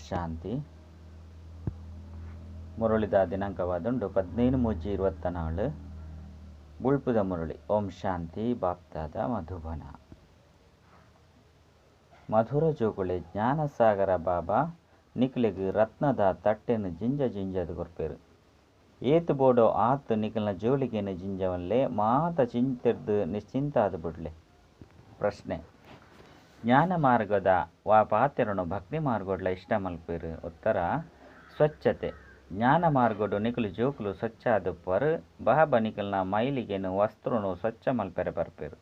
ಶಾಂತಿ. ಮುರಳಿದ ದಿನಾಂಕವಾದುಂಡು 15/3/24. ಬುಳ್ಪುದ ಮುರಳಿ. ಓಂ ಶಾಂತಿ. ಬಾಪ್ತಾದ ಮಧುಬನ. ಮಧುರ ಜೋಗುಳೆ ಜ್ಞಾನಸಾಗರ ಬಾಬಾ ನಿಕ್ಲೆಗ್ ರತ್ನದ ತಟ್ಟೆನ್ ಜಿಂಜ ಜಿಂಜದ ಕೊರ್ಪೇರು. ಏತ್ ಬೋಡೋ ಆತ್ ನಿಕಲ್ನ ಜೋಳಿಗೆನ್ ಜಿಂಜವನ್ಲೆ ಮಾತ ಚಿಂತೆರ್ದ್ ನಿಶ್ಚಿಂತಾದ್ ಬಿಡ್ಲೆ. ಪ್ರಶ್ನೆ. ಜ್ಞಾನ ಮಾರ್ಗದ ವಾ ಪಾತೆರನು ಭಕ್ತಿ ಮಾರ್ಗೊಡ್ಲ ಇಷ್ಟ ಮಲ್ಪೇರು? ಉತ್ತರ: ಸ್ವಚ್ಛತೆ. ಜ್ಞಾನ ಮಾರ್ಗಡು ನಿಕುಲು ಜೋಕುಲು ಸ್ವಚ್ಛ ಆದುಪ್ಪರು. ಬಾಬಾ ನಿಕಲ್ನ ಮೈಲಿಗೆನ್ ವಸ್ತ್ರನು ಸ್ವಚ್ಛ ಮಲ್ಪೆರೆ ಬರ್ಪೇರು.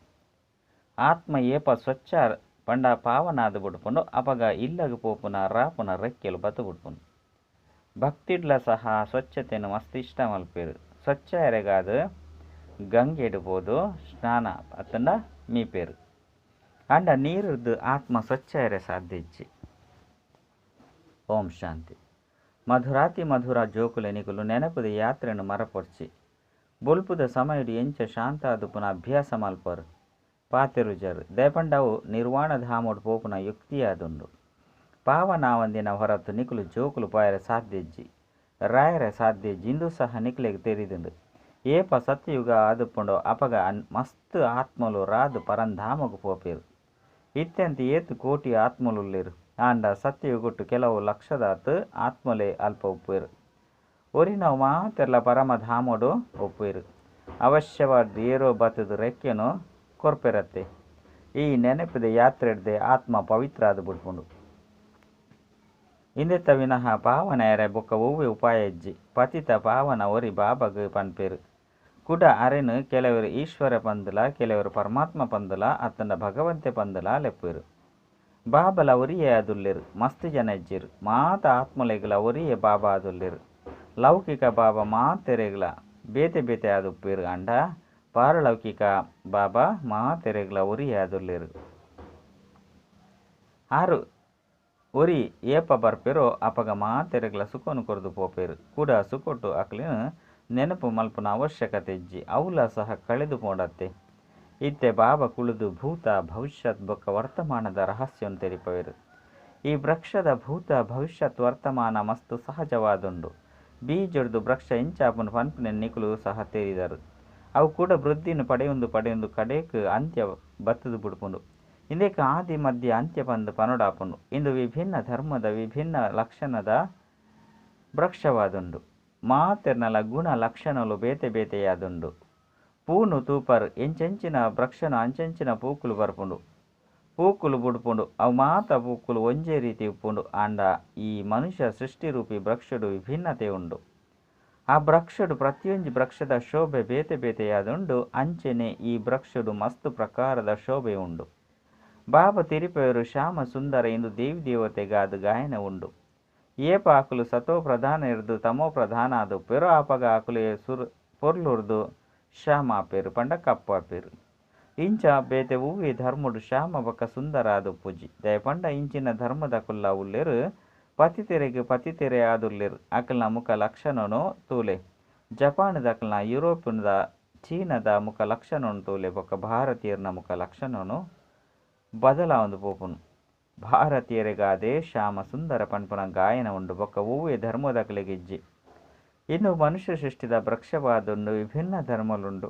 ಆತ್ಮ ಏಪ ಸ್ವಚ್ಛ ಪಂಡ ಪಾವನಾದ ಬುಡ್ಪುಂಡು, ಅಪಗ ಇಲ್ಲಗ್ ಪೋಪುನ ರಾಪುನ ರೆಕ್ಕೆಲು ಬತ್ತು ಬುಡ್ಪುಂಡು. ಭಕ್ತಿಡ್ಲ ಸಹ ಸ್ವಚ್ಛತೆಯನ್ನು ಮಸ್ತ್ ಇಷ್ಟ ಮಲ್ಪೇರು. ಸ್ವಚ್ಛ ಎರೆಗಾದ ಗಂಗೆಡ್ ಪೋದು ಸ್ನಾನ ಅತ್ತಂಡ ಮೀಪೇರು. ಅಂಡ ನೀರುರ್ದು ಆತ್ಮ ಸ್ವಚ್ಛ ಎರೆ ಸಾಧ್ಯ ಇಜ್ಜಿ. ಓಂ ಶಾಂತಿ. ಮಧುರಾತಿ ಮಧುರ ಜೋಕುಲೆ ನಿಕುಲು ನೆನಪುದ ಯಾತ್ರೆನು ಮರಪೊರ್ಚಿ. ಬೊಲ್ಪುದ ಸಮಯಡು ಎಂಚ ಶಾಂತ ಆದುಪ್ಪುನ ಅಭ್ಯಾಸ ಮಲ್ಪರು. ಪಾತೆರುಜರು. ದಯಪಂಡವು ನಿರ್ವಾಣ ಧಾಮಡು ಪೋಪುನ ಯುಕ್ತಿಯಾದುಂಡು. ಪಾವನಾವಂದಿನ ಹೊರತು ನಿಕುಲು ಜೋಕುಲು ಪೋಯರೆ ಸಾಧ್ಯ ಇಜ್ಜಿ, ರಾಯರೆ ಸಾಧ್ಯ ಇಜ್ಜಿ. ಇಂದು ಸಹ ನಿಕುಲೆಗ್ ತೆರಿದುಂಡು. ಏಪ ಸತ್ಯಯುಗ ಆದುಪ್ಪುಂಡೋ ಅಪಗ ಮಸ್ತ್ ಆತ್ಮಲು ರಾದ್ ಪರಂಧಾಮಗ್ ಪೋಪೇರು. ಇತ್ಯಂತ ಏತ್ ಕೋಟಿ ಆತ್ಮಲುಲ್ಲೇರು. ಆಂಡ ಸತ್ಯಯುಗಟ್ಟು ಕೆಲವು ಲಕ್ಷದಾತ್ ಆತ್ಮಲೇ ಅಲ್ಪ ಉಪ್ಪೇರು. ಒರಿನವು ಮಾತೆರ್ಲ ಪರಮಧಾಮಡು ಉಪ್ಪೇರು. ಅವಶ್ಯವಾದ್ ಏರೋ ಬತ್ತದ ರೆಕ್ಕೆನು ಕೊರ್ಪೆರತ್ತೆ. ಈ ನೆನಪಿದ ಯಾತ್ರೆಡ್ದೆ ಆತ್ಮ ಪವಿತ್ರ ಆದ್ ಬುಡ್ಪುಂಡು. ಇಂದೆತ್ತ ವಿನಃ ಪಾವನ ಎರೆ ಬೊಕ್ಕ ಒವ್ವೆ ಉಪಾಯ ಇಜ್ಜಿ. ಪತಿತ ಪಾವನ ಒರಿ ಬಾಬಾಗ್ ಪನ್ಪೇರು. ಕುಡ ಅರೆನ್ ಕೆಲವೆರ್ ಈಶ್ವರ ಪಂದುಲ, ಕೆಲವೆರ್ ಪರಮಾತ್ಮ ಪಂದುಲ, ಅತ್ತಂಡ ಭಗವಂತೆ ಪಂದುಲ ಲೆಪ್ಪುವೆರ್. ಬಾಬಲ ಒರಿಯೇ ಆದುಲ್ಲೆರ್, ಮಸ್ತ್ ಜನ ಇಜ್ಜೆರ್. ಮಾತ ಆತ್ಮಲೆಗ್ಲ ಒರಿಯೇ ಬಾಬಾ ಆದುಲ್ಲೆರ್. ಲೌಕಿಕ ಬಾಬಾ ಮಾತೆರೆಗ್ಲ ಬೇತೆ ಬೇತೆ ಆದುಪ್ಪೇರು. ಆಂಡ ಪಾರಲೌಕಿಕ ಬಾಬಾ ಮಾತೆರೆಗ್ಲ ಒರಿಯೇ ಆದುಲ್ಲೆರ್. ಆರು ಒರಿ ಏಪ ಬರ್ಪೇರೋ ಅಪಗ ಮಾತೆರೆಗ್ಲ ಸುಖನು ಕೊರ್ದು ಪೋಪೇರು. ಕುಡ ಸುಖೊಟ್ಟು ಅಕ್ಲೆನ್ ನೆನಪು ಮಲ್ಪುನ ಅವಶ್ಯಕತೆ ಇಜ್ಜಿ. ಅವುಲ ಸಹ ಕಳೆದು ಪೋಂಡತ್ತೆ. ಇತ್ತೆ ಬಾಬಾ ಕುಳುದು ಭೂತ ಭವಿಷ್ಯತ್ ಬೊಕ್ಕ ವರ್ತಮಾನದ ರಹಸ್ಯವನ್ನು ತೆರಿಪವೇರು. ಈ ವೃಕ್ಷದ ಭೂತ ಭವಿಷ್ಯತ್ ವರ್ತಮಾನ ಮಸ್ತ್ ಸಹಜವಾದುಂಡು. ಬೀಜೊಡ್ದು ವೃಕ್ಷ ಎಂಚಾಪುಂಡು ಪನ್ಪುನೆನ್ ನಿಕುಲು ಸಹ ತೆರಿದರು. ಅವು ಕೂಡ ವೃದ್ಧಿನ ಪಡೆಯೊಂದು ಪಡೆಯೊಂದು ಕಡೇಕ್ ಅಂತ್ಯ ಬತ್ತದ ಬುಡ್ಪುಂಡು. ಇಂದೆಕ್ ಆದಿ ಮಧ್ಯ ಅಂತ್ಯ ಪಂದ್ ಪನೊಡಾಪುಂಡು. ಇಂದು ವಿಭಿನ್ನ ಧರ್ಮದ ವಿಭಿನ್ನ ಲಕ್ಷಣದ ವೃಕ್ಷವಾದುಂಡು. ಮಾತೆರ್ನಲ ಗುಣ ಲಕ್ಷಣಲು ಬೇತೆ ಬೇತೆಯಾದುಂಡು. ಪೂನು ತೂಪರ್ ಎಂಚೆಂಚಿನ ವೃಕ್ಷನ ಅಂಚೆಂಚಿನ ಪೂಕುಲು ಬರ್ಪುಂಡು, ಪೂಕುಲು ಬುಡ್ಪುಂಡು. ಅವು ಮಾತ ಪೂಕುಲು ಒಂಜೇ ರೀತಿ ಉಪ್ಪುಂಡು. ಆಂಡ ಈ ಮನುಷ್ಯ ಸೃಷ್ಟಿರೂಪಿ ವೃಕ್ಷಡು ವಿಭಿನ್ನತೆ ಉಂಡು. ಆ ವೃಕ್ಷಡು ಪ್ರತಿಯೊಂಜಿ ವೃಕ್ಷದ ಶೋಭೆ ಬೇತೆ ಬೇತೆಯಾದುಂಡು. ಅಂಚೆನೆ ಈ ವೃಕ್ಷಡು ಮಸ್ತ್ ಪ್ರಕಾರದ ಶೋಭೆ ಉಂಡು. ಬಾಬಾ ತೆರಿಪವರು ಶ್ಯಾಮ ಸುಂದರ ಇಂದು ದೇವಿ ದೇವತೆಗಾದ ಗಾಯನ ಉಂಡು. ಏಪ ಆಕುಲು ಸತೋ ಪ್ರಧಾನ ಇರ್ದು ತಮೋ ಪ್ರಧಾನ ಆದುಪ್ಪೇರು ಆಪಗ ಆಕುಲು ಸುರ್ ಪೊರ್ಲುರ್ದು ಶ್ಯಾಮ ಆಪೇರು ಪಂಡ ಕಪ್ಪು ಆಪೇರು. ಇಂಚ ಬೇತೆ ಒವ್ವೆ ಧರ್ಮಡು ಶ್ಯಾಮ ಬೊಕ್ಕ ಸುಂದರ ಆದುಪ್ಪುಜಿ. ದಯಪಂಡ ಇಂಚಿನ ಧರ್ಮದ ಕುಲ್ಲ ಉಲ್ಲೇರು ಪತಿತೆರೆಗ್ ಪತಿತೆರೆ ಆದುಲ್ಲೇರು. ಅಕಲ್ನ ಮುಖ ಲಕ್ಷಣನು ತೂಲೆ. ಜಪಾನ್ದಕಲ್ನ, ಯುರೋಪ್ದ, ಚೀನಾದ ಮುಖ ಲಕ್ಷಣನು ತೂಲೆ ಬೊಕ್ಕ ಭಾರತೀಯರ್ನ ಮುಖ ಲಕ್ಷಣನು ಬದಲಾವೊಂದು ಪೋಪುಂಡು. ಭಾರತೀಯರಿಗಾದೆ ಶ್ಯಾಮ ಸುಂದರ ಪನ್ಪುನ ಗಾಯನ ಉಂಡು, ಬೊಕ್ಕ ಒವ್ವೆ ಧರ್ಮದಕಲೆಗ್ ಇಜ್ಜಿ. ಇನ್ನು ಮನುಷ್ಯ ಸೃಷ್ಟಿದ ವೃಕ್ಷವಾದುಂಡು, ವಿಭಿನ್ನ ಧರ್ಮಲುಂಡು.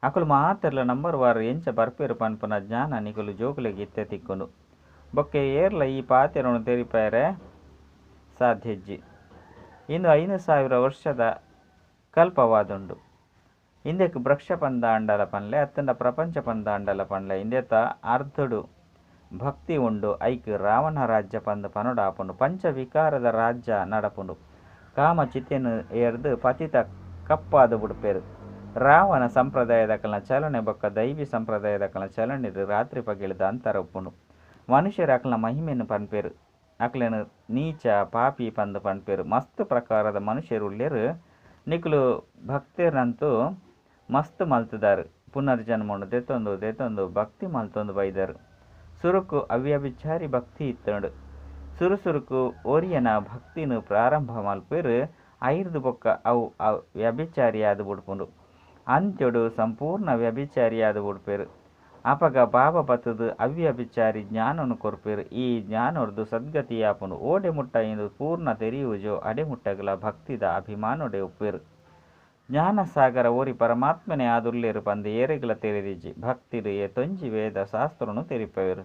ಅಕುಲು ಮಾತೆರ್ಲ ನಂಬರ್ ವಾರ್ ಎಂಚ ಬರ್ಪೇರು ಪನ್ಪುನ ಜ್ಞಾನ ನಿಕುಲು ಜೋಕುಲೆಗ್ ಇತ್ತೆ ತಿಕ್ಕುಂಡು. ಬೊಕ್ಕ ಏರ್ಲ ಈ ಪಾತೆರನು ತೆರಿಪಾಯರೆ ಸಾಧ್ಯ ಇಜ್ಜಿ. ಇಂದು 5000 ವರ್ಷದ ಕಲ್ಪವಾದುಂಡು. ಇಂದೆಕ್ ವೃಕ್ಷ ಪಂದಾಂಡಲ ಪನ್ಲೆ ಅತ್ತಂಡ ಪ್ರಪಂಚ ಪಂದಾಂಡಲ ಪನ್ಲೆ. ಇಂದೆತ ಅರ್ಧಡು ಭಕ್ತಿ ಉಂಡು. ಐಕ್ ರಾವಣ ರಾಜ್ಯ ಪಂದ್ ಪನೊಡಾಪುಂಡು. ಪಂಚವಿಕಾರದ ರಾಜ್ಯ ನಡಪುಂಡು. ಕಾಮ ಚಿತೆನ್ ಏರ್ದು ಪತಿತ ಕಪ್ಪಾದ್ ಬುಡ್ಪೇರು. ರಾವಣ ಸಂಪ್ರದಾಯದಕಲ್ನ ಚಲನೆ ಬೊಕ್ಕ ದೈವಿ ಸಂಪ್ರದಾಯದಕಲ್ನ ಚಲನೆಡ್ ರಾತ್ರಿ ಪಗೆಲ್ದ ಅಂತರ ಉಪ್ಪುಂಡು. ಮನುಷ್ಯರು ಅಕಲ್ನ ಮಹಿಮೆನ್ ಪನ್ಪೇರು. ಅಕ್ಲೆನ್ ನೀಚ ಪಾಪಿ ಪಂದ್ ಪನ್ಪೇರು. ಮಸ್ತ್ ಪ್ರಕಾರದ ಮನುಷ್ಯರು ಉಲ್ಲೇರು. ನಿಕುಲು ಭಕ್ತೆರಂತೂ ಮಸ್ತ್ ಮಲ್ತದಾರು. ಪುನರ್ಜನ್ಮನು ದೆತೊಂದು ದೆತೊಂದು ಭಕ್ತಿ ಮಲ್ತೊಂದು ಬೈದರು. ಸುರುಕು ಅವ್ಯಭಿಚಾರಿ ಭಕ್ತಿ ಇತ್ತಂಡು. ಸುರು ಸುರುಕು ಒರಿಯನ ಭಕ್ತಿನ ಪ್ರಾರಂಭ ಮಲ್ಪೇರು. ಐರ್ದು ಬೊಕ್ಕ ಅವು ವ್ಯಭಿಚಾರಿಯಾದ್ ಬುಡ್ಪುಂಡು. ಅಂತ್ಯಡು ಸಂಪೂರ್ಣ ವ್ಯಭಿಚಾರಿಯಾದ್ ಬುಡ್ಪೇರು. ಅಪಗ ಬಾಬಾ ಬತ್ತುದು ಅವ್ಯಭಿಚಾರಿ ಜ್ಞಾನೊನು ಕೊರ್ಪೆರು. ಈ ಜ್ಞಾನೊರ್ದು ಸದ್ಗತಿ ಆಪುಂಡು. ಓಡೆ ಮುಟ್ಟ ಇಂದು ಪೂರ್ಣ ತೆರಿಯುಜೋ ಅಡೆ ಮುಟ್ಟಗಲ ಭಕ್ತಿದ ಅಭಿಮಾನೊಡೆ ಉಪ್ಪೆರು. ಜ್ಞಾನಸಾಗರ ಒರಿ ಪರಮಾತ್ಮನೇ ಆದುಲ್ಲೆರು ಪಂದ್ ಏರೆಗ್ಲ ತೆರಿದಿಜ್ಜಿ. ಭಕ್ತಿಡು ಏತೊಂಜಿ ವೇದ ಶಾಸ್ತ್ರೊನು ತೆರಿಪವೆರು.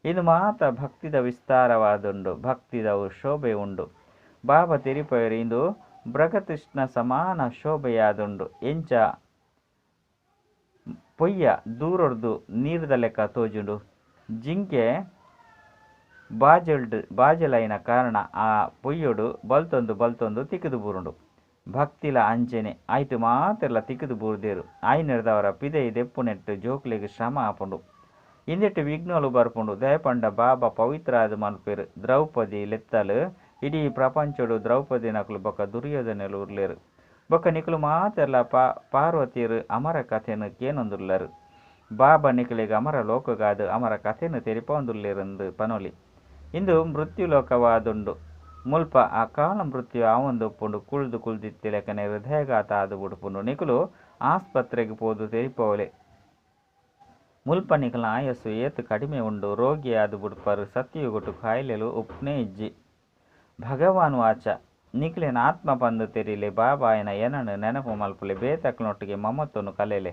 ಇಂದು ಮಾತ ಭಕ್ತಿದ ವಿಸ್ತಾರವಾದುಂಡು. ಭಕ್ತಿದವು ಶೋಭೆ ಉಂಡು. ಬಾಬಾ ತೆರಿಪವೆರು ಇಂದು ಮೃಗತೃಷ್ಣ ಸಮಾನ ಶೋಭೆಯಾದುಂಡು. ಎಂಚ ಪೊಯ್ಯ ದೂರೊರ್ದು ನೀರ್ದ ಲೆಕ್ಕ ತೋಜುಂಡು. ಜಿಂಕೆ ಬಾಜೆಲಾಯಿನ ಕಾರಣ ಆ ಪೊಯ್ಯೊಡು ಬಲ್ತೊಂದು ಬಲ್ತೊಂದು ತಿಕ್ಕುದು ಬೂರುಂಡು. ಭಕ್ತಿಲ ಅಂಚೆನೆ ಆಯ್ತು ಮಾತೆರ್ಲ ತಿಕ್ಕುದು ಬೂರ್ದೆರು. ಆಯಿನೆಡ್ದಾವರ ಪಿದಯಿ ದೆಪ್ಪುನೆಟ್ಟ್ ಜೋಕ್ಲೆಗ್ ಶ್ರಮ ಆಪುಂಡು. ಇಂದೆಟ್ ವಿಘ್ನಲು ಬರ್ಪುಂಡು. ದಯಪಂಡ ಬಾಬಾ ಪವಿತ್ರ ಆದ್ ಮನ್ಪೆರು. ದ್ರೌಪದಿ ಲೆತ್ತಲ್ ಇಡೀ ಪ್ರಪಂಚೊಡು ದ್ರೌಪದಿನಕುಲು ಬೊಕ್ಕ ದುರ್ಯೋಧನೆಲು ಉಲ್ಲೆರ್. ಬೊಕ್ಕ ನಿಕುಲು ಮಾತೆರ್ಲ ಪಾರ್ವತಿಯರು ಅಮರ ಕಥೆನ್ ಕೇನೊಂದುಲ್ಲರು. ಬಾಬಾ ನಿಕುಲೆಗ್ ಅಮರ ಲೋಕಗಾದ್ ಅಮರ ಕಥೆನ್ ತೆರಿಪಾವೊಂದುಲ್ಲೆರಂದು ಪನೊಲಿ. ಇಂದು ಮೃತ್ಯುಲೋಕವಾದುಂಡು. ಮುಲ್ಪ ಅಕಾಲ ಮೃತ್ಯು ಆವೊಂದುಪ್ಪುಂಡು. ಕುಳ್ದು ಕುಳ್ದಿತ್ತಿಲೆಕನೆ ಹೃದಯಘಾತ ಆದ್ ಬುಡ್ಪುಂಡು. ನಿಕುಲು ಆಸ್ಪತ್ರೆಗ್ ಪೋದು ತೆರಿಪಾವೊಲೆ. ಮುಲ್ಪ ನಿಕಲ್ನ ಆಯಸ್ಸು ಏತ್ ಕಡಿಮೆ ಉಂಡು. ರೋಗಿ ಆದ್ ಬುಡ್ಪರ್. ಸತ್ಯಯುಗೊಟು ಕಾಯಿಲೆಲು ಉಪ್ಪುನೇ ಇಜ್ಜಿ. ಭಗವಾನ್ ವಾಚ, ನಿಕ್ಲೆನ್ ಆತ್ಮ ಪಂದ್ ತೆರಿಲೆ. ಬಾಬಾ ಆಯಿನ ಎನನ್ ನೆನಪು ಮಲ್ಪುಲೆ. ಬೇತೆಕ್ಲೆನೊಟ್ಟಿಗೆ ಮಮತ್ವೊನು ಕಲೆಲೆ.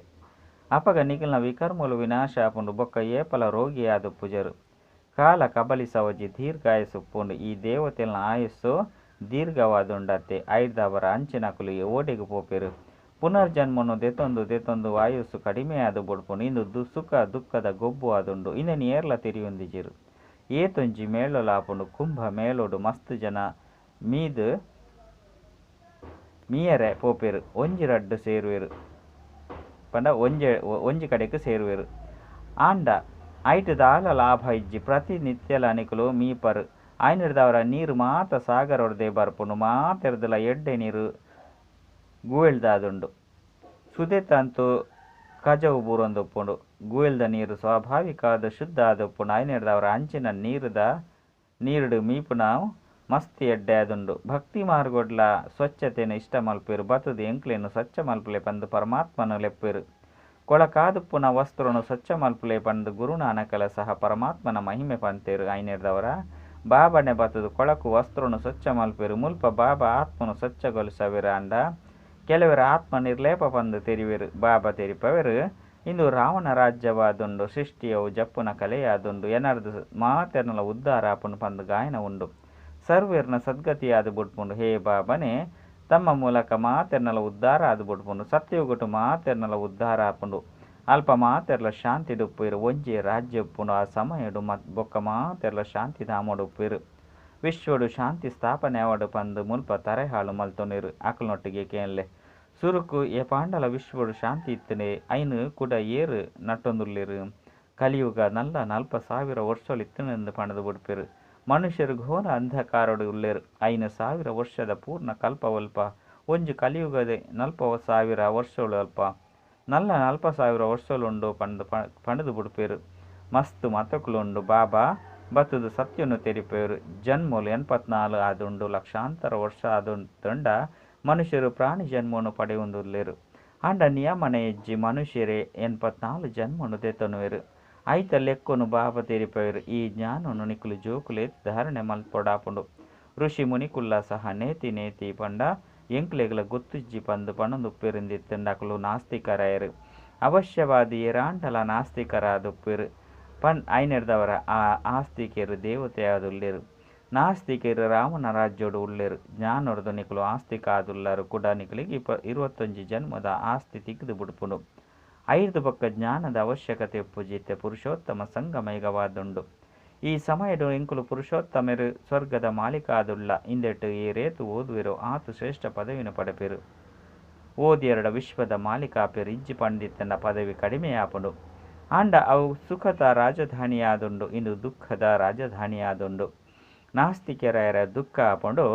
ಅಪಗ ನಿಕಲ್ನ ವಿಕರ್ಮೊಲು ವಿನಾಶ ಆಪುಂಡು. ಬೊಕ್ಕ ಏಪಲ ರೋಗಿ ಆದುಪ್ಪುಜರ್. ಕಾಲ ಕಬಳಿಸವುಜಿ. ದೀರ್ಘಾಯಸ್ಸು ಉಪ್ಪುಂಡು. ಈ ದೇವತೆಲ್ನ ಆಯಸ್ಸು ದೀರ್ಘವಾದುಂಡತ್ತೆ. ಐಡ್ದಾವರ ಅಂಚಿನಕುಲು ಓಡೆಗ್ ಪೋಪೆರ್. ಪುನರ್ಜನ್ಮೊನು ದೆತೊಂದು ದೆತೊಂದು ಆಯಸ್ಸು ಕಡಿಮೆಯಾದ್ ಬುಡ್ಪುಂಡು. ಇಂದು ಸುಖ ದುಃಖದ ಗೊಬ್ಬು ಆದುಂಡು. ಇಂದೆನ್ ಏರ್ಲ ತೆರಿಯೊಂದಿಜೆರ್. ಏತೊಂಜಿ ಮೇಳೊಲು ಆಪುಂಡು. ಕುಂಭ ಮೇಳೊಡು ಮಸ್ತ್ ಜನ ಮೀದ್ ಮೀಯರೆ ಪೋಪೆರ್. ಒಂಜಿ ರಡ್ಡ್ ಸೇರುವೆರ್ ಪಂಡ ಒಂಜಿ ಕಡೆಕ್ ಸೇರುವೆರ್. ಆಂಡ ಐಟ್ ದಾಲ ಲಾಭ ಇಜ್ಜಿ. ಪ್ರತಿ ನಿತ್ಯಲ ನಿಕುಲು ಮೀಪರ್. ಆಯಿನೆಡ್ದಾವರ ನೀರು ಮಾತ ಸಾಗರೊರ್ದೇ ಬರ್ಪುಂಡು. ಮಾತೆರ್ದಲ ಎಡ್ಡೆ ನೀರು ಗುವೆಲ್ದಾದುಂಡು. ಸುದೆತಂತೂ ಕಜವು ಬೂರೊಂದುಪ್ಪುಂಡು. ಗುವೆಲ್ದ ನೀರು ಸ್ವಾಭಾವಿಕವಾದ್ ಶುದ್ಧ ಆದುಪ್ಪುಂಡು. ಆಯಿನೆಡ್ದಾವರ ಅಂಚಿನ ನೀರುಡು ಮೀಪುನ ಮಸ್ತ್ ಎಡ್ಡೆ ಆದುಂಡು. ಭಕ್ತಿ ಮಾರ್ಗೊಡ್ಲ ಸ್ವಚ್ಛತೆನ್ ಇಷ್ಟ ಮಲ್ಪುವೆರ್. ಬತ್ತುದು ಎಂಕ್ಲೆನ್ ಸ್ವಚ್ಛ ಮಲ್ಪುಲೆ ಪಂದ್ ಪರಮಾತ್ಮನ್ ಲೆಪ್ಪುವೆರ್. ಕೊಳಕಾದುಪ್ಪುನ ವಸ್ತ್ರೊನು ಸ್ವಚ್ಛ ಮಲ್ಪುಲೆ ಪಂದ್ ಗುರುನಾನಕಲ ಸಹ ಪರಮಾತ್ಮನ ಮಹಿಮೆ ಪಂತೆರ್. ಆಯಿನೆಡ್ದಾವರ ಬಾಬಾನೆ ಬತ್ತುದು ಕೊಳಕು ವಸ್ತ್ರೊನು ಸ್ವಚ್ಛ ಮಲ್ಪುವೆರ್. ಮುಲ್ಪ ಬಾಬಾ ಆತ್ಮನು ಸ್ವಚ್ಛಗೊಳಿಸವೆರ್. ಆಂಡ ಕೆಲವೆರ್ ಆತ್ಮ ನಿರ್ಲೇಪ ಪಂದ್ ತೆರಿವೆರ್. ಬಾಬಾ ತೆರಿಪವೆರ್ ಇಂದು ರಾವಣ ರಾಜ್ಯವಾದುಂಡು. ಸೃಷ್ಟಿಯವು ಜಪ್ಪುನ ಕಲೆಯಾದುಂಡು. ಎನರ್ದ್ ಮಾತೆರ್ನಲ ಉದ್ಧಾರ ಆಪುಂಡು ಪಂದ್ ಗಾಯನ ಉಂಡು. ಸರ್ವೆರ್ನ ಸದ್ಗತಿಯಾದ್ ಬುಡ್ಪುಂಡು. ಹೇ ಬಾಬಾನೇ ತಮ್ಮ ಮೂಲಕ ಮಾತೆರ್ನಲ ಉದ್ಧಾರ ಆದ್ ಬುಡ್ಪುಂಡು. ಸತ್ಯಯುಗಟು ಮಾತೆರ್ನಲ ಉದ್ಧಾರ ಆಪುಂಡು. ಅಲ್ಪ ಮಾತೆರ್ಲ ಶಾಂತಿಡ್ ಉಪ್ಪುವೆರ್. ಒಂಜೇ ರಾಜ್ಯ ಉಪ್ಪುಂಡು. ಆ ಸಮಯಡ್ ಬೊಕ್ಕ ಮಾತೆರ್ಲ ಶಾಂತಿಧಾಮೊಡು ಉಪ್ಪುವೆರ್. ವಿಶ್ವಡು ಶಾಂತಿ ಸ್ಥಾಪನೆ ಆವಡ್ ಪಂದ್ ಮುಲ್ಪ ತರೆಹಾಳು ಮಲ್ತೊನೆರ್. ಅಕಲ್ನೊಟ್ಟಿಗೆ ಕೇನ್ಲೆ. ಸುರುಕು ಏಪಾಂಡಲ ವಿಶ್ವಡು ಶಾಂತಿ ಇತ್ತುಂಡೆ ಐನ್ ಕುಡ ಏರ್ ನಟ್ಟೊಂದುಲ್ಲೆರ್. ಕಲಿಯುಗ ನಲ್ಲ ನಲ್ಪ ಸಾವಿರ ವರ್ಷೊಲು ಇತ್ತುಂಡು ಪಂಡ್ದ್ ಬುಡ್ಪೆರ್. ಮನುಷ್ಯರು ಘೋರ ಅಂಧಕಾರೊಡು ಉಲ್ಲೆರ್. 5000 ವರ್ಷದ ಪೂರ್ಣ ಕಲ್ಪ ಒಲ್ಪ ಒಂಜಿ ಕಲಿಯುಗದ ನಲ್ಪ ಸಾವಿರ ವರ್ಷೊಲು ಅಲ್ಪ ನಲ್ಲ ನಲ್ಪ ಸಾವಿರ ವರ್ಷೊಲು ಉಂಡು ಪಂದ್ ಪಂಡ್ದ್ ಬುಡ್ಪೆರ್. ಮಸ್ತ್ ಮತಕುಲು ಉಂಡು. ಬಾಬಾ ಬತ್ತುದು ಸತ್ಯನು ತೆರಿಪೆರ್. ಜನ್ಮೊಲು 84 ಆದುಂಡು. ಲಕ್ಷಾಂತರ ವರ್ಷ ಆದುಂಡ ಮನುಷ್ಯರು ಪ್ರಾಣಿ ಜನ್ಮೊನು ಪಡೆಯೊಂದುಲ್ಲೆರ್. ಆಂಡ ನಿಯಮನೇ ಇಜ್ಜಿ. ಮನುಷ್ಯರೇ 84 ಜನ್ಮೊನು ದೆತೊನುವೆರ್. ಐತ ಲೆಕ್ಕೊನು ಬಾಬಾ ತೆರಿಪವೆರ್. ಈ ಜ್ಞಾನೊನು ನಿಕುಲು ಜೋಕುಲೇ ಧಾರಣೆ ಮಲ್ಪೊಡಾಪುಂಡು. ಋಷಿ ಮುನಿಕುಲ್ಲ ಸಹ ನೇತಿ ನೇತಿ ಪಂಡ ಎಂಕ್ಲೆಗ್ಲ ಗೊತ್ತುಜ್ಜಿ ಪಂದ್ ಪನೊಂದುಪ್ಪೆರಿಂದಿತ್ತುಂಡ ಅಕುಲು ನಾಸ್ತಿಕರಾಯೆರ್. ಅವಶ್ಯವಾದ್ ಏರಾಂಡಲ ನಾಸ್ತಿಕರಾದುಪ್ಪೆರ್. ಐನೆಡ್ದಾವರ ಆ ಆಸ್ತಿಕೆರ್ ದೇವತೆ ಆದುಲ್ಲೆರ್. ನಾಸ್ತಿಕೆರ್ ರಾವಣ ರಾಜ್ಯೊಡು ಉಲ್ಲೆರ್. ಜ್ಞಾನೊರ್ದು ನಿಕುಲು ಆಸ್ತಿಕ ಆದುಲ್ಲರ್ ಕುಡ ನಿಕುಲೆಗ್ 21 ಜನ್ಮದ ಆಸ್ತಿ ತಿಕ್ಕುದು ಬುಡ್ಪುಂಡು. ಐರ್ದ್ ಬೊಕ್ಕ ಜ್ಞಾನದ ಅವಶ್ಯಕತೆ ಉಪ್ಪುಜಿ. ಇತ್ತೆ ಪುರುಷೋತ್ತಮ ಸಂಗಮಯುಗವಾದುಂಡು. ಈ ಸಮಯಡ್ ಎಂಕುಲು ಪುರುಷೋತ್ತಮೆರ್ ಸ್ವರ್ಗದ ಮಾಲೀಕ ಆದುಲ್ಲ. ಇಂದೆಟ್ ಏರೇತ್ ಓದುವೆರೋ ಆತ್ ಶ್ರೇಷ್ಠ ಪದವಿನ್ ಪಡೆಪೆರ್. ಓದಿಯೆರಡ ವಿಶ್ವದ ಮಾಲೀಕ ಆಪೆರ್. ಇಜ್ಜಿ ಪಂಡಿತ್ತಂಡ ಪದವಿ ಕಡಿಮೆ ಆಪುಂಡು. ಆಂಡ ಅವು ಸುಖದ ರಾಜಧಾನಿಯಾದುಂಡು. ಇಂದು ದುಃಖದ ರಾಜಧಾನಿಯಾದುಂಡು. ನಾಸ್ತಿಕೆರಾಯರ ದುಃಖ ಆಪುಂಡು.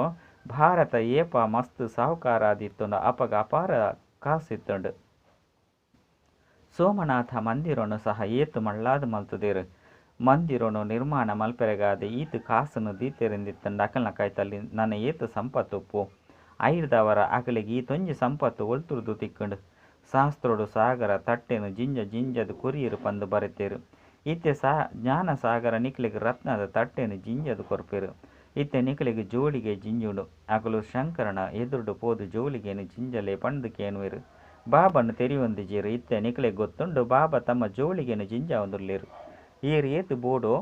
ಭಾರತ ಏಪ ಮಸ್ತ್ ಸಾಹುಕಾರಾದಿತ್ತುಂಡು ಅಪಗ ಅಪಾರ ಕಾಸಿತ್ತುಂಡು. ಸೋಮನಾಥ ಮಂದಿರೊನು ಸಹ ಏತ್ ಮಳ್ಳಾದ್ ಮಲ್ತುದೆರ್. ಮಂದಿರೊನು ನಿರ್ಮಾಣ ಮಲ್ಪೆರೆಗಾದ್ ಈತ್ ಕಾಸುನು ದೀತೆರಿಂದಿತ್ತುಂಡ ಅಕಲ್ನ ಕೈತಲ್ ನನ ಏತ್ ಸಂಪತ್ತು ಉಪ್ಪು. ಐಡ್ದಾವರ ಅಕಲೆಗ್ ಈತೊಂಜಿ ಸಂಪತ್ತು ಒಲ್ತುರ್ದು ತಿಕ್ಕುಂಡು. ಶಾಸ್ತ್ರೊಡು ಸಾಗರ ತಟ್ಟೆನ್ ಜಿಂಜ ಜಿಂಜಾದ್ ಕೊರಿಯೆರ್ ಪಂದ್ ಬರೆತೆರ್. ಇತ್ತೆ ಜ್ಞಾನ ಸಾಗರ ನಿಕ್ಲೆಗ್ ರತ್ನದ ತಟ್ಟೆನ್ ಜಿಂಜಾದ್ ಕೊರ್ಪೆರ್. ಇತ್ತೆ ನಿಕ್ಲೆಗ್ ಜೋಳಿಗೆ ಜಿಂಜುಂಡು. ಅಕುಲು ಶಂಕರನ ಎದುರುಡು ಪೋದು ಜೋಳಿಗೆನ್ ಜಿಂಜಾಲೆ ಪಂಡ್ದ್ ಕೇನುವೆರ್. ಬಾಬಾನ್ ತೆರಿಯೊಂದಿಜೆರ್. ಇತ್ತೆ ನಿಕ್ಲೆಗ್ ಗೊತ್ತುಂಡು ಬಾಬಾ ತಮ್ಮ ಜೋಳಿಗೆನ್ ಜಿಂಜಾವೊಂದುಲ್ಲೆರ್. ಈರ್ ಏತ್ ಬೋಡೋ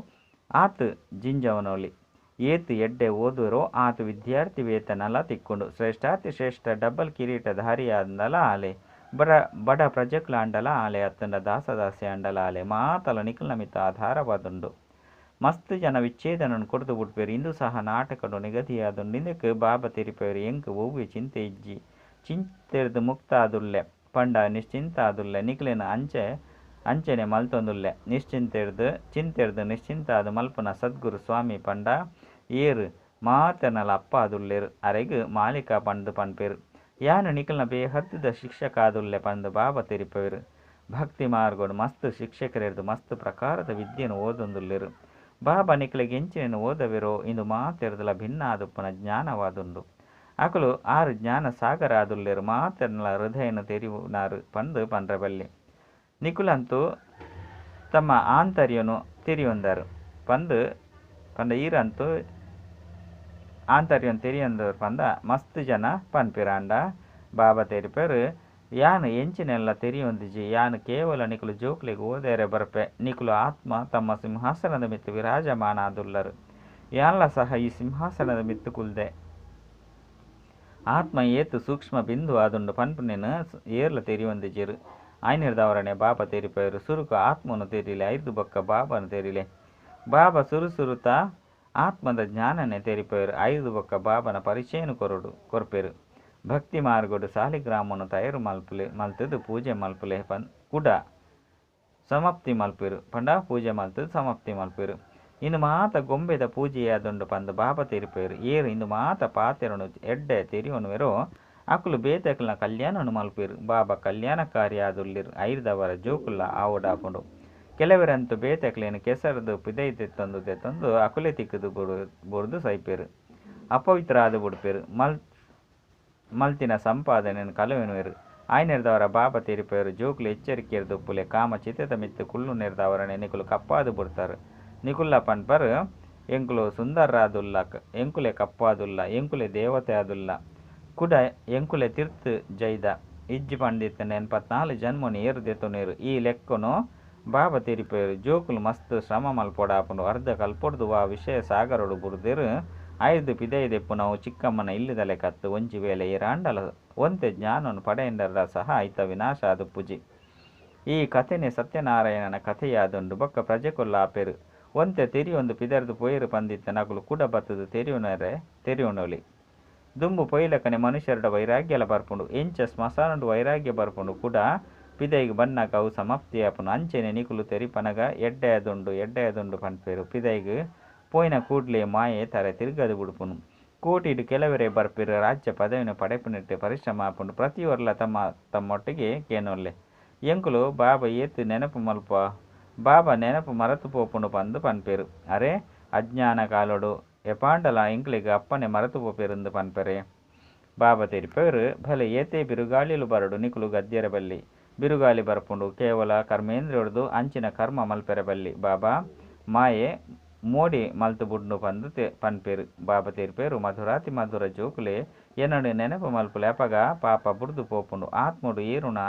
ಆತ್ ಜಿಂಜಾವೊನೊಲಿ. ಏತ್ ಎಡ್ಡೆ ಓದುವರೋ ಆತ್ ವಿದ್ಯಾರ್ಥಿ ವೇತನಲ ತಿಕ್ಕುಂಡು. ಶ್ರೇಷ್ಠಾತಿ ಶ್ರೇಷ್ಠ ಡಬಲ್ ಕಿರೀಟಧಾರಿಯಾಂಡಲ ಆಲೆ, ಬಡ ಪ್ರಜೆಕುಲಾಂಡಲ ಆಲೆ ಅತ್ತುಂಡ ದಾಸ-ದಾಸಿ ಆಂಡಲ ಆಲೆ ಮಾತಲ ನಿಕಲ್ನ ಮಿತ್ತ್ ಆಧಾರವಾದುಂಡು. ಮಸ್ತ್ ಜನ ವಿಚ್ಛೇದನನ್ ಕೊರ್ದು ಬುಡ್ಪೆರ್. ಇಂದು ಸಹ ನಾಟಕಡ್ ನಿಗದಿಯಾದುಂಡು. ಇಂದೆಕ್ ಬಾಬಾ ತೆರಿಪಾವೆರ್, ಎಂಕ್ ಒವ್ವೇ ಚಿಂತೆ ಇಜ್ಜಿ. ಚಿಂತೆಡ್ದ್ ಮುಕ್ತ ಆದುಲ್ಲೆ. ಪಂಡ ನಿಶ್ಚಿಂತ ಆದುಲ್ಲೆ. ನಿಕಲೆನ್ ಅಂಚನೆ ಮಲ್ತೊಂದುಲ್ಲೆ. ನಿಶ್ಚಿಂತೆಡ್ದ್ ಚಿಂತೆಡ್ದ್ ನಿಶ್ಚಿಂತ ಆದ್ ಮಲ್ಪುನ ಸದ್ಗುರು ಸ್ವಾಮಿ ಪಂಡ ಏರ್ ಮಾತೆರ್ನಲ ಅಪ್ಪ ಆದುಲ್ಲೆರ್. ಅರೆಗ್ ಮಾಲೀಕ ಪಂದ್ ಪನ್ಪೆರ್. ಯಾನ್ ನಿಕಲ್ನ ಬೇಹದ್ದ ಶಿಕ್ಷಕ ಆದುಲ್ಲೆ ಪಂದ್ ಬಾಬಾ ತೆರಿಪಾವೆರ್. ಭಕ್ತಿ ಮಾರ್ಗಡ್ ಮಸ್ತ್ ಶಿಕ್ಷಕೆರೆಡ್ದ್ ಮಸ್ತ್ ಪ್ರಕಾರದ ವಿದ್ಯೆನ್ ಓದೊಂದುಲ್ಲೆರ್. ಬಾಬಾ ನಿಕ್ಲೆಗ್ ಎಂಚಿನೆನ್ ಓದಾವೆರೋ ಇಂದು ಮಾತೆಡ್ದ್ಲ ಭಿನ್ನ ಆದುಪ್ಪುನ ಜ್ಞಾನವಾದುಂಡು. ಅಕುಲು ಆರ್ ಜ್ಞಾನ ಸಾಗರ ಆದುಲ್ಲೆರ್. ಮಾತೆರ್ನಲ ಹೃದಯನ್ ತೆರಿಯುನಾರ್ ಪಂದ್ ಪನರೆ ಬಲ್ಲಿ. ನಿಕುಲಂತೂ ತಮ್ಮ ಆಂತರ್ಯನು ತೆರಿಯೊಂದರ್ ಪಂದ್ ಪಂಡ ಈರಂತೂ ಆಂತರ್ಯನ್ ತೆರಿಯೊಂದರ್ ಪಂದ ಮಸ್ತ್ ಜನ ಪನ್ಪೆರ್. ಆಂಡ ಬಾಬಾ ತೆರಿಪೆರ್ ಯಾನ್ ಎಂಚಿನೆಲ್ಲ ತೆರಿಯೊಂದಿಜಿ. ಯಾನ್ ಕೇವಲ ನಿಕುಲು ಜೋಕ್ಲೆಗ್ ಓದೆರೆ ಬರ್ಪೆ. ನಿಕುಲು ಆತ್ಮ ತಮ್ಮ ಸಿಂಹಾಸನದ ಮಿತ್ತ್ ವಿರಾಜಮಾನ ಆದುಲ್ಲರ್. ಯಾನ್ಲ ಸಹ ಈ ಸಿಂಹಾಸನದ ಮಿತ್ತ್ ಕುಲ್ದೆ. ಆತ್ಮ ಏತ್ ಸೂಕ್ಷ್ಮ ಬಿಂದು ಆದುಂಡು ಪನ್ಪುನೆನ್ ಏರ್ಲ ತೆರಿಯೊಂದಿಜೆರ್. ಆಯಿನೆಡ್ದಾವರನೇ ಬಾಬಾ ತೆರಿಪಾವೆರ್ ಸುರುಕು ಆತ್ಮನು ತೆರಿಲೆ ಐರ್ದ್ ಬೊಕ್ಕ ಬಾಬಾನ್ ತೆರಿಲೆ. ಬಾಬಾ ಸುರು ಸುರುತ ಆತ್ಮದ ಜ್ಞಾನನೇ ತೆರಿಪಾವೆರ್. ಐರ್ದ್ ಬೊಕ್ಕ ಬಾಬಾನ ಪರಿಚಯನ್ ಕೊರೊಡು ಕೊರ್ಪೆರ್. ಭಕ್ತಿ ಮಾರ್ಗಡ್ ಸಾಲಿಗ್ರಾಮನ್ ತಯಾರ್ ಮಲ್ಪುಲೆ ಮಲ್ತುದು ಪೂಜೆ ಮಲ್ಪುಲೆ ಕುಡ ಸಮಾಪ್ತಿ ಮಲ್ಪುವೆರ್ ಪಂಡ ಪೂಜೆ ಮಲ್ತುದು ಸಮಾಪ್ತಿ ಮಲ್ಪುವೆರ್. ಇಂದು ಮಾತ ಗೊಂಬೆದ ಪೂಜೆಯಾದುಂಡು ಪಂದ್ ಬಾಬಾ ತೆರಿಪಾವೆರ್. ಏರ್ ಇಂದು ಮಾತ ಪಾತೆರೊನು ಎಡ್ಡೆ ತೆರಿಯೊನುವೆರೋ ಅಕುಲು ಬೇತೆಕ್ಲೆನ ಕಲ್ಯಾಣನ್ ಮಲ್ಪುವೆರ್. ಬಾಬಾ ಕಲ್ಯಾಣಕಾರಿ ಆದುಲ್ಲೆರ್. ಐರ್ದಾವರ ಜೋಕುಲ್ಲ ಆವೊಡಾಪುಂಡು. ಕೆಲವೆರಂತೂ ಬೇತೆಕ್ಲೆನ್ ಕೆಸರ್ದ್ ಪಿದಯಿ ದೆತ್ತೊಂದು ದೆತ್ತೊಂದು ಅಕುಲೇ ತಿಕ್ಕುದು ಬೂರ್ದು ಸೈಪೆರ್. ಅಪವಿತ್ರ ಆದ್ ಬುಡ್ಪೆರ್. ಮಲ್ತಿನ ಸಂಪಾದನೆನ್ ಕಳೆಯೊನುವೆರ್. ಆಯಿನೆಡ್ದಾವರ ಬಾಬಾ ತೆರಿಪಾವೆರ್ ಜೋಕುಲು ಎಚ್ಚರಿಕೆರ್ದ್ ಉಪ್ಪುಲೆ. ಕಾಮ ಚಿತೆತ ಮಿತ್ತ್ ಕುಲ್ಲುನೆರ್ದಾವರನೆ ನಿಕುಲು ಕಪ್ಪಾದ್ ಬುಡ್ತರ್. ನಿಕುಲ್ಲ ಪನ್ಪರ್ ಎಂಕುಲು ಸುಂದರಾದುಲ್ಲ ಎಂಕುಲೆ ಕಪ್ಪಾದುಲ್ಲ ಎಂಕುಲೆ ದೇವತೆ ಆದುಲ್ಲ. ಕುಡ ಎಂಕುಲೆ ತಿರ್ತ್ ಜೈದ. ಇಜ್ಜಿ ಪಂದಿತ್ತುಂಡ 84 ಜನ್ಮನ್ ಏರ್ ದೆತೊನುವೆರ್. ಈ ಲೆಕ್ಕನ್ ಬಾಬಾ ತೆರಿಪಾವೆರ್. ಜೋಕುಲು ಮಸ್ತ್ ಶ್ರಮ ಮಲ್ಪೊಡಾಪುಂಡು. ಅರ್ಧ ಕಲ್ಪೊಡ್ದು ವಾ ವಿಷಯ ಸಾಗರಡ್ ಬುರ್ದೆರ್ ಐರ್ದ್ ಪಿದಯಿ ದೆಪ್ಪುನವು ಚಿಕ್ಕಮ್ಮನ ಇಲ್ಲುದ ಲೆಕತ್ತ್. ಒಂಜಿ ವೇಳೆ ಏರಾಂಡಲ ಒಂತೆ ಜ್ಞಾನನ್ ಪಡೆಯೊಂಡೆರ್ಡ ಸಹ ಐತ ವಿನಾಶ ಆದುಪ್ಪುಜಿ. ಈ ಕಥೆನೇ ಸತ್ಯನಾರಾಯಣನ ಕಥೆಯಾದುಂಡು. ಬೊಕ್ಕ ಪ್ರಜೆಕುಲು ಆಪೆರ್. ಒಂತೆ ತೆರಿಯೊಂದು ಪಿದರ್ದ್ ಪೋಯೆರ್ ಪಂದಿತ್ತ್ಂಡ ಅಕುಲು ಕುಡ ಬತ್ತುದು ತೆರಿಯೊನರೆ ತೆರಿಯೊನೊಲಿ. ದುಂಬು ಪೋಯಿಲೆಕನೆ ಮನುಷ್ಯೆರೆಡ ವೈರಾಗ್ಯಲ ಬರ್ಪುಂಡು. ಎಂಚ ಸ್ಮಶಾನಡ್ ವೈರಾಗ್ಯ ಬರ್ಪುಂಡು ಕುಡ ಪಿದಯಿಗ್ ಬನ್ನಗ ಅವು ಸಮಾಪ್ತಿ ಆಪುಂಡು. ಅಂಚನೆ ನಿಕುಲು ತೆರಿಪನಗ ಎಡ್ಡೆ ಆದುಂಡು ಎಡ್ಡೆ ಆದುಂಡು ಪನ್ಪೆರ್. ಪಿದಯಿಗ್ ಪೋಯಿನ ಕೂಡ್ಲೆ ಮಾಯೆ ತರೆ ತಿರ್ಗಾದ್ ಬುಡ್ಪುಂಡು. ಕೋಟಿಡ್ ಕೆಲವೆರೇ ಬರ್ಪೆರ್. ರಾಜ್ಯ ಪದವಿನ್ ಪಡೆಪುನೆಟ್ ಪರಿಶ್ರಮ ಆಪುಂಡು. ಪ್ರತಿಯೊರ್ಲ ತಮ್ಮ ತಮ್ಮೊಟ್ಟಿಗೆ ಕೇನೊಲ್ಲೆ. ಎಂಕುಲು ಬಾಬಾ ಏತ್ ನೆನಪು ಮಲ್ಪ ಬಾಬಾ ನೆನಪು ಮರತ್ ಪೋಪುಂಡು ಪಂದ್ ಪನ್ಪೆರ್. ಅರೇ ಅಜ್ಞಾನ ಕಾಲೊಡು ಎಪಾಂಡಲ ಎಂಕ್ಲೆಗ್ ಅಪ್ಪಣೆ ಮರತ್ ಪೋಪೆರ್ ಪನ್ಪೆರೆ. ಬಾಬಾ ತೆರಿಪಾವೆರ್ ಭಲೆ ಏತೇ ಬಿರುಗಾಳಿಲು ಬರಡು ನಿಕುಲು ಗದ್ಯರ ಬಲ್ಲಿ. ಬಿರುಗಾಳಿ ಬರ್ಪುಂಡು ಕೇವಲ ಕರ್ಮೇಂದ್ರಿಯೊಡ್ದು ಅಂಚಿನ ಕರ್ಮ ಮಲ್ಪೆರೆ ಬಲ್ಲಿ. ಬಾಬಾ ಮಾಯೆ ಮೋಡಿ ಮಲ್ತ್ ಬುಡ್ಂಡು ಪಂದ್ ಪನ್ಪೆರ್. ಬಾಬಾ ತೆರಿಪಾವೆರ್ ಮಧುರಾತಿ ಮಧುರ ಜೋಕುಲೇ ಎನನ್ ನೆನಪು ಮಲ್ಪುಲೆ ಅಪಗ ಪಾಪ ಬುಡ್ದು ಪೋಪುಂಡು. ಆತ್ಮಡ್ ಏರುನ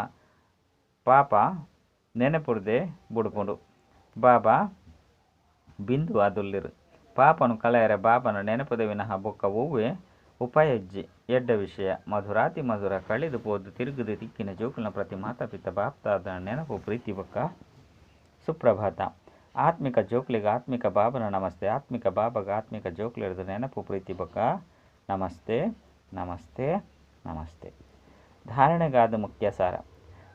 ಪಾಪ ನೆನಪುರ್ದೆ ಬುಡ್ಪುಂಡು. ಬಾಬಾ ಬಿಂದು ಆದುಲ್ಲೆರ್. ಪಾಪನ್ ಕಳೆಯರೆ ಬಾಬಾನ ನೆನಪುದ ವಿನಃ ಬೊಕ್ಕ ಒವ್ವೆ ಉಪಾಯ ಇಜ್ಜಿ. ಎಡ್ಡೆ ವಿಷಯ ಮಧುರಾತಿ ಮಧುರ ಕಳೆದು ಪೋದು ತಿರುಗುದು ತಿಕ್ಕಿನ ಜೋಕುಲ್ನ ಪ್ರತಿ ಮಾತಾ ಪಿತ ಬಾಪ್ದಾದನ ನೆನಪು ಪ್ರೀತಿ ಬೊಕ್ಕ ಸುಪ್ರಭಾತ. ಆತ್ಮಿಕ ಜೋಕ್ಲೆಗ್ ಆತ್ಮಿಕ ಬಾಬನ ನಮಸ್ತೆ. ಆತ್ಮಿಕ ಬಾಬಾಗ ಆತ್ಮಿಕ ಜೋಕ್ಲೆರ್ದ್ ನೆನಪು ಪ್ರೀತಿ ಬೊಕ್ಕ ನಮಸ್ತೆ ನಮಸ್ತೆ ನಮಸ್ತೆ. ಧಾರಣೆಗಾದ ಮುಖ್ಯ ಸಾರ.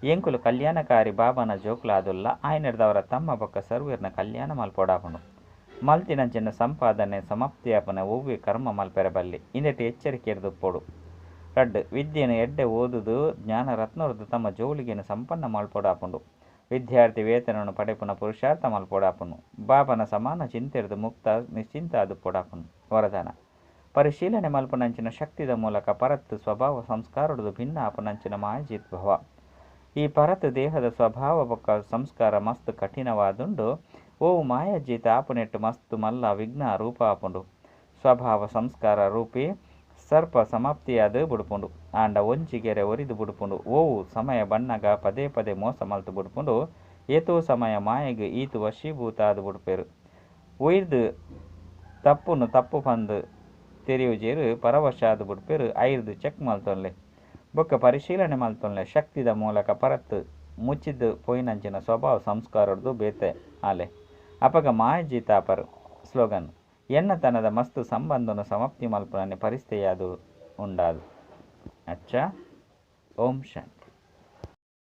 ಎಂಕುಲು ಕಲ್ಯಾಣಕಾರಿ ಬಾಬಾನ ಜೋಕ್ಲಾದುಲ್ಲ. ಆಯಿನೆಡ್ದಾವರ ತಮ್ಮ ಬೊಕ್ಕ ಸರ್ವೆರ್ನ ಕಲ್ಯಾಣ ಮಲ್ಪೊಡಾಪುಂಡು. ಮಲ್ತಿನಂಚಿನ ಸಂಪಾದನೆ ಸಮಾಪ್ತಿಯಾಪುನ ಒವ್ವೆ ಕರ್ಮ ಮಲ್ಪೆರೆ ಬಲ್ಲಿ. ಇಂದೆಟ್ ಎಚ್ಚರಿಕೆರ್ದ್ ಉಪ್ಪೊಡು. ರಡ್ಡ್ ವಿದ್ಯೆನ್ ಎಡ್ಡೆ ಓದುದು ಜ್ಞಾನ ರತ್ನೊರ್ದು ತಮ್ಮ ಜೋಳಿಗೆನ್ ಸಂಪನ್ನ ಮಲ್ಪೊಡಾಪುಂಡು. ವಿದ್ಯಾರ್ಥಿ ವೇತನವನ್ನು ಪಡೆಪುನ ಪುರುಷಾರ್ಥ ಮಲ್ಪೊಡಾಪುಂಡು. ಬಾಬನ ಸಮಾನ ಚಿಂತೆರ್ದ್ ಮುಕ್ತ ನಿಶ್ಚಿಂತ ಆದುಪ್ಪೊಡಾಪುಂಡು. ವರದಾನ ಪರಿಶೀಲನೆ ಮಲ್ಪುನಂಚಿನ ಶಕ್ತಿದ ಮೂಲಕ ಪರತ್ ಸ್ವಭಾವ ಸಂಸ್ಕಾರೊಡ್ದು ಭಿನ್ನ ಆಪುನಂಚಿನ ಮಾಯಜಿತ್ ಭವ. ಈ ಪರತ್ ದೇಹದ ಸ್ವಭಾವ ಬೊಕ್ಕ ಸಂಸ್ಕಾರ ಮಸ್ತ್ ಕಠಿಣವಾದುಂಡು. ಓ ಮಾಯಾಜೀತ ಆಪುನೆಟ್ ಮಸ್ತ್ ಮಲ್ಲ ವಿಘ್ನ ರೂಪ ಆಪುಂಡು. ಸ್ವಭಾವ ಸಂಸ್ಕಾರ ರೂಪಿ ಸರ್ಪ ಸಮಾಪ್ತಿಯಾದ್ ಬುಡುಪುಂಡು. ಆಂಡ ಒಂಜಿ ಗೆರೆ ಒರಿದು ಬುಡುಪುಂಡು. ಓವು ಸಮಯ ಬನ್ನಗ ಪದೇ ಪದೇ ಮೋಸ ಮಲ್ತ್ ಬುಡುಪುಂಡು. ಏತೋ ಸಮಯ ಮಾಯೆಗ್ ಈತ್ ವಶೀಭೂತ ಆದ್ ಬುಡ್ಪೆರ್. ಒಯಿರ್ದ್ ತಪ್ಪುನು ತಪ್ಪು ಪಂದ್ ತೆರಿಯುಜೆರ್ ಪರವಶ ಆದ್ ಬುಡ್ಪೆರ್. ಐರ್ದ್ ಚೆಕ್ ಮಲ್ತೊನ್ಲೆ. ಬೊಕ್ಕ ಪರಿಶೀಲನೆ ಮಲ್ತೊನ್ಲೆ. ಶಕ್ತಿದ ಮೂಲಕ ಪರತ್ ಮುಚ್ಚಿದ್ ಪೋಯಿನಂಚಿನ ಸ್ವಭಾವ ಸಂಸ್ಕಾರರ್ದ್ ಬೇತೆ ಆಲೆ. ಅಪಗ ಮಾಯಜೀತ ಆಪರ್. ಸ್ಲೋಗನ್, ಎನ್ನತನದ ಮಸ್ತ್ ಸಂಬಂಧನ್ ಸಮಾಪ್ತಿ ಮಲ್ಪುನನೆ ಪರಿಸ್ಥೆಯಾದ್ ಉಂಡಾದ್. ಅಚ್ಚಾ. ಓಂ ಶಾಂತಿ.